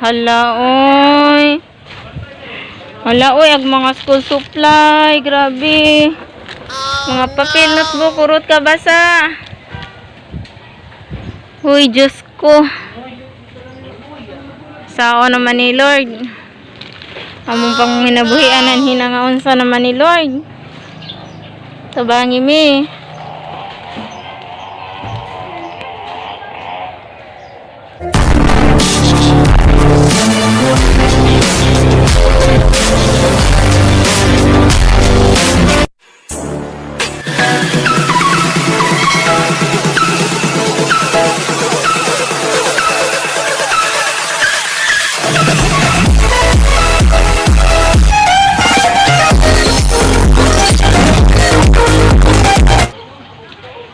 Hala, oy. Hala, oy, ag mga school supply. Grabe. Mga papel, notebook, kurot ka basa. Uy, Diyos ko. Sao naman ni Lord. Among panginabuhianan hinangaon sa naman ni Lord. Tabangi mi.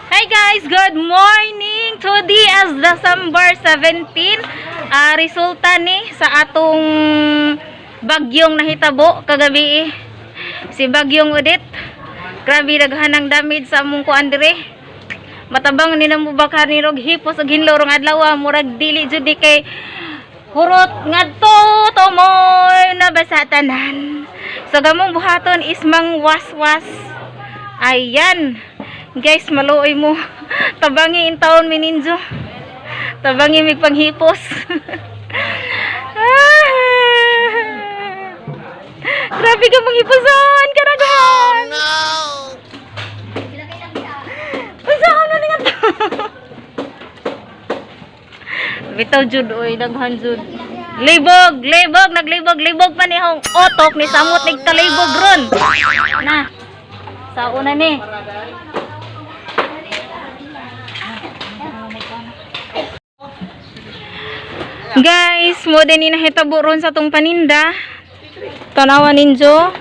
Hi guys, good morning. Today is December 17. Resulta ni sa atong bagyong nahitabo kagabi eh. Si Bagyong Odette. Grabe daghan ang damage sa among kuan dire. Matabang ni namo baka ni rog hipos ug hinlo rong adlaw, murag dili jud ni kay hurot ngadto tumoy nabasa tanan. So gamong buhaton is mangwaswas. Ayan. Guys, maluoy mo. Tabangi in taon mi ninjo. Tabangi mig panghipos. Ah. Grabe ka manghiposon, karaghan. No! Unsaon man nga to? Bitaw jud oy, daghan jud. Libog, libog, naglibog, libog pa ni hong otok ni samot ni kalibog ron. Na. Sa una ni. Guys, mo din ni nahitabo ron sa tong paninda. Tanawa ninyo.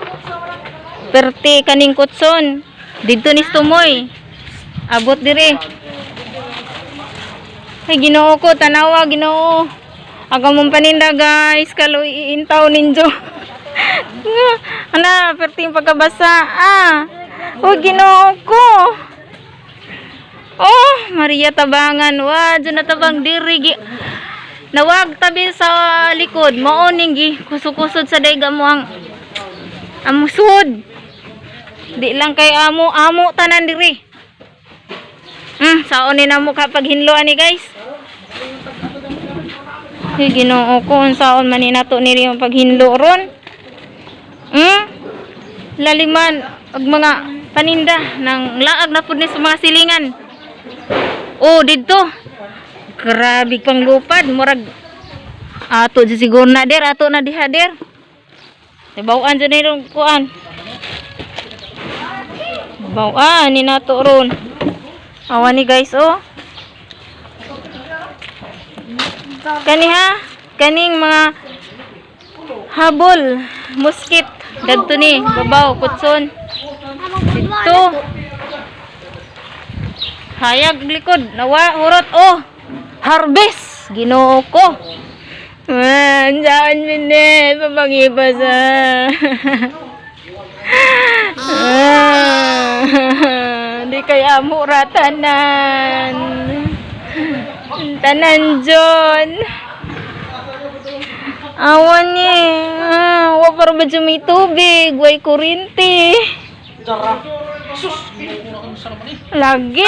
Perti kaning kutson. Didto ni tumoy. Abot dire. Ay, Ginoo ko, tanawa, Ginoo. Aga mong paninda, guys. Kaloy iintaw ninyo. Ana, perti yung pagkabasa. Ah. Oh, Ginoo ko. Oh, Maria Tabangan. Wa, dyan na tabang diri. Nawag tabi sa likod. Mao ning gi kusog-kusod sa dayga mo ang among sud. Di lang kay amo, amo tanan diri. Saon ni namo kapag hinlo ani, guys. Hey, Ginoo ko, unsaon man ni nato niri ang paghinlo ron? Laliman og mga paninda nang laag na pud ni sa mga silingan. Oh, didto. Grabe pang lupad, murag ato di siguro na der, ato na diha der. Bawaan dyan ni rong kuan. Bawaan ni nato ron. Awan ni guys oh. Kani ha, kaning mga habol, muskit, dagto ni, babaw, kutson. Dito. Hayag likod, nawa, hurot, oh. Harvest, Ginoo ko. Man, saan min eh, papangipas ah. Ah, di kaya mo tanan. Tanan John. Awan ni. Ah, wa para ba dyan may tubig, way kurinte. Lagi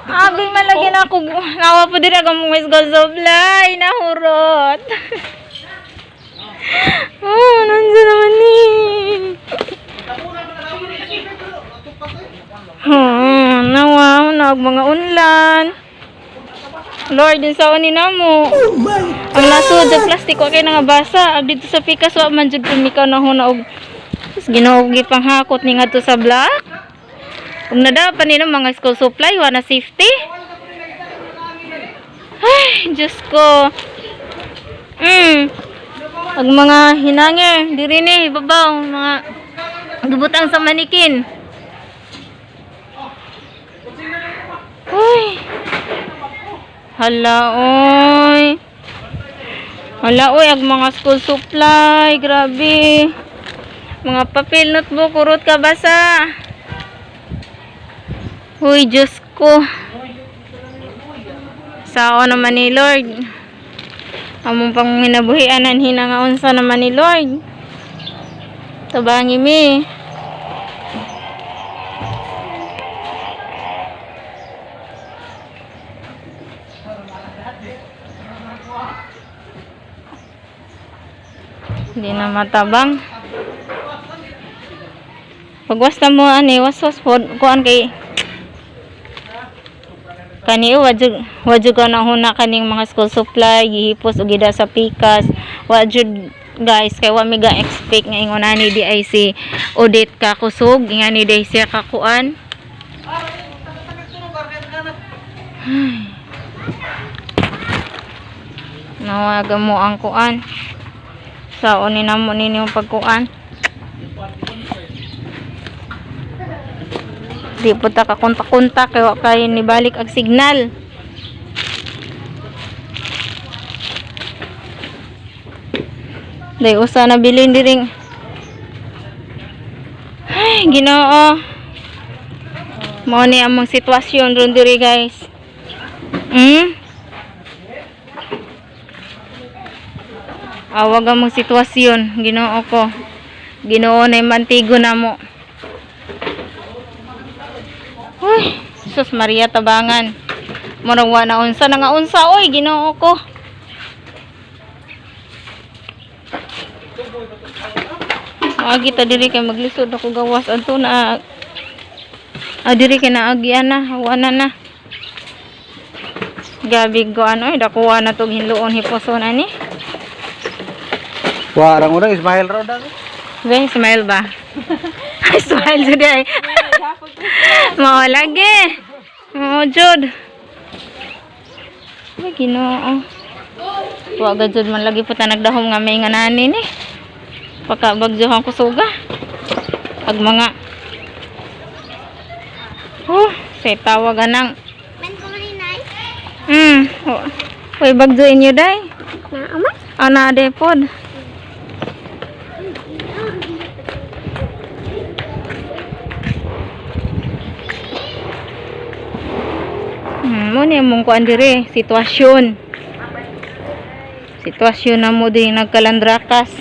abi man lagi na ako. Nawa po din ako mga school supply. Nahurot. Oh, nandiyan naman ni. Nawa, na mga unlan. Lord, din sa ni namo. Ang nasud sa plastic wa kay nga basa. Ag dito sa pikas wa man jud pumikaw na huna og Ginoo gipanghakot ni ngadto sa black. Ug nada pa nila mga school supply wa na safety. Ay, Diyos ko. Ang mga hinanger, diri ni babaw mga gibutang sa manikin. Uy. Hala, oy. Hala, oy, ag mga school supply, grabe. Mga papel, notebook, kurot ka basa. Uy, Diyos ko. Sao naman ni Lord. Among panginabuhian anhi nga unsa naman ni Lord. Tabangi mi. Hindi na matabang. Pagwas na mo ani, waswas po kuan kay kani wajud wajud ka na huna kaning mga school supply gihipos og gida sa pikas. Wajud guys, kay wa mi ga expect nga ingon ani di ay si Odette ka kusog ingani di ay siya kakuan. Nawaga mo ang kuan sa ni namo ninyo pagkuan. Di po ta kakontak-kontak kay wa kay nibalik ang signal. Day usa na bilin diring. Ay, Ginoo. Mao ni among sitwasyon ron diri, guys. Awag among sitwasyon, Ginoo ko. Ginoo na mantigo na mo. Uy, Sus Maria, tabangan. Murag wa na unsa na nga unsa oy, Ginoo ko. Maagi ta diri kay maglisod ako gawas adto na. Ah, diri kay naagian na, hawa na na. Gabi ko ano eh, dakuha na tong hinluon hiposon ani. Wa rang unang Ismail raw daw. Be, smile ba? Smile jud ay. Mao lagi. Mao jud. Ay, Ginoo. Wa ga jud man lagi po ta nagdahom nga may nganani ni. Pagkabagyohan ko suga. Ag mga. Oh, say tawag anang. Oh. Uy, bagyo inyo day. Ana de pod. Mo ni mong kuan dire, sitwasyon. Sitwasyon na mo din nagkalandrakas.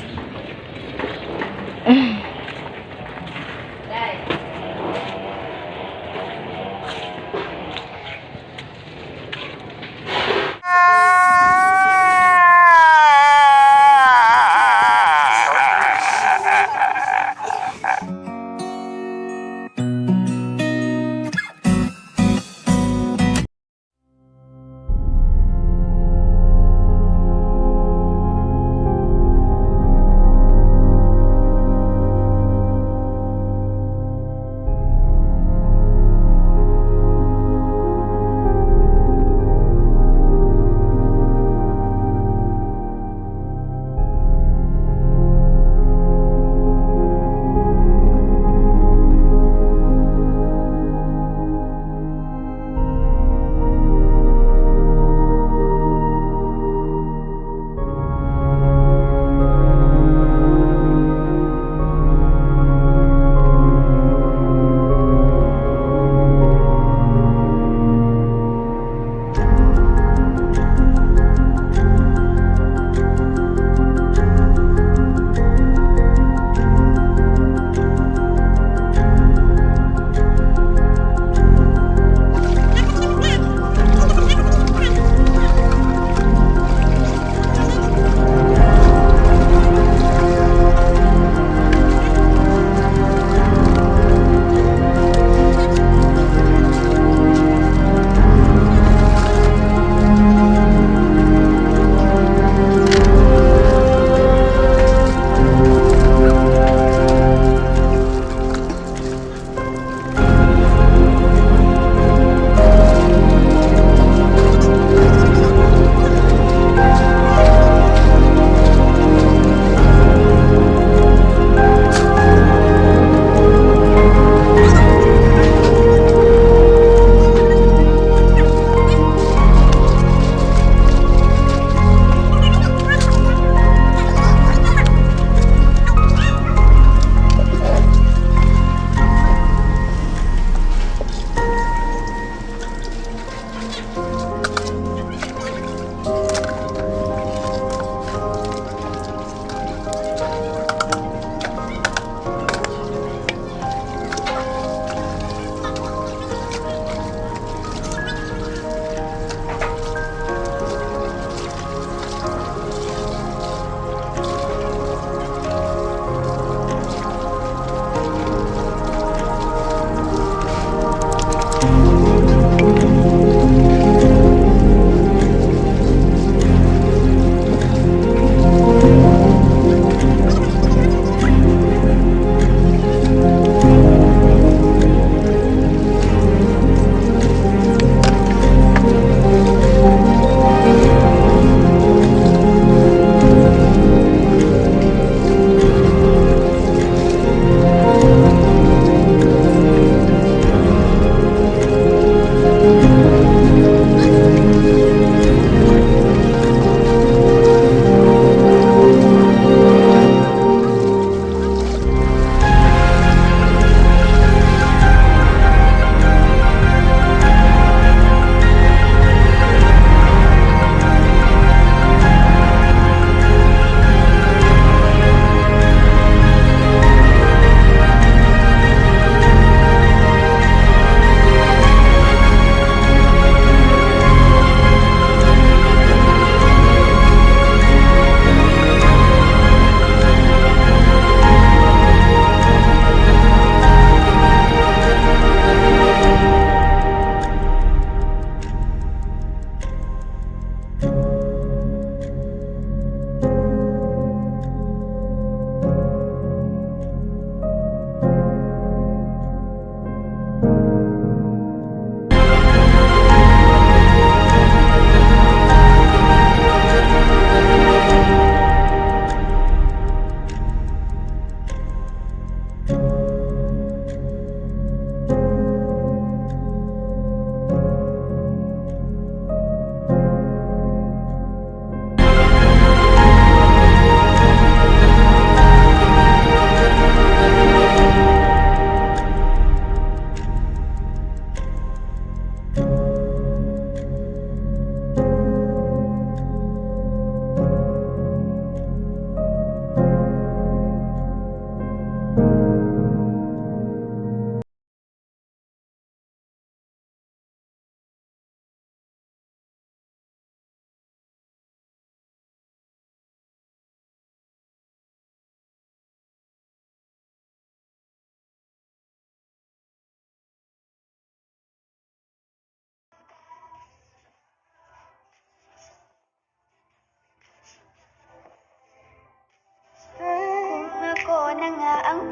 Ang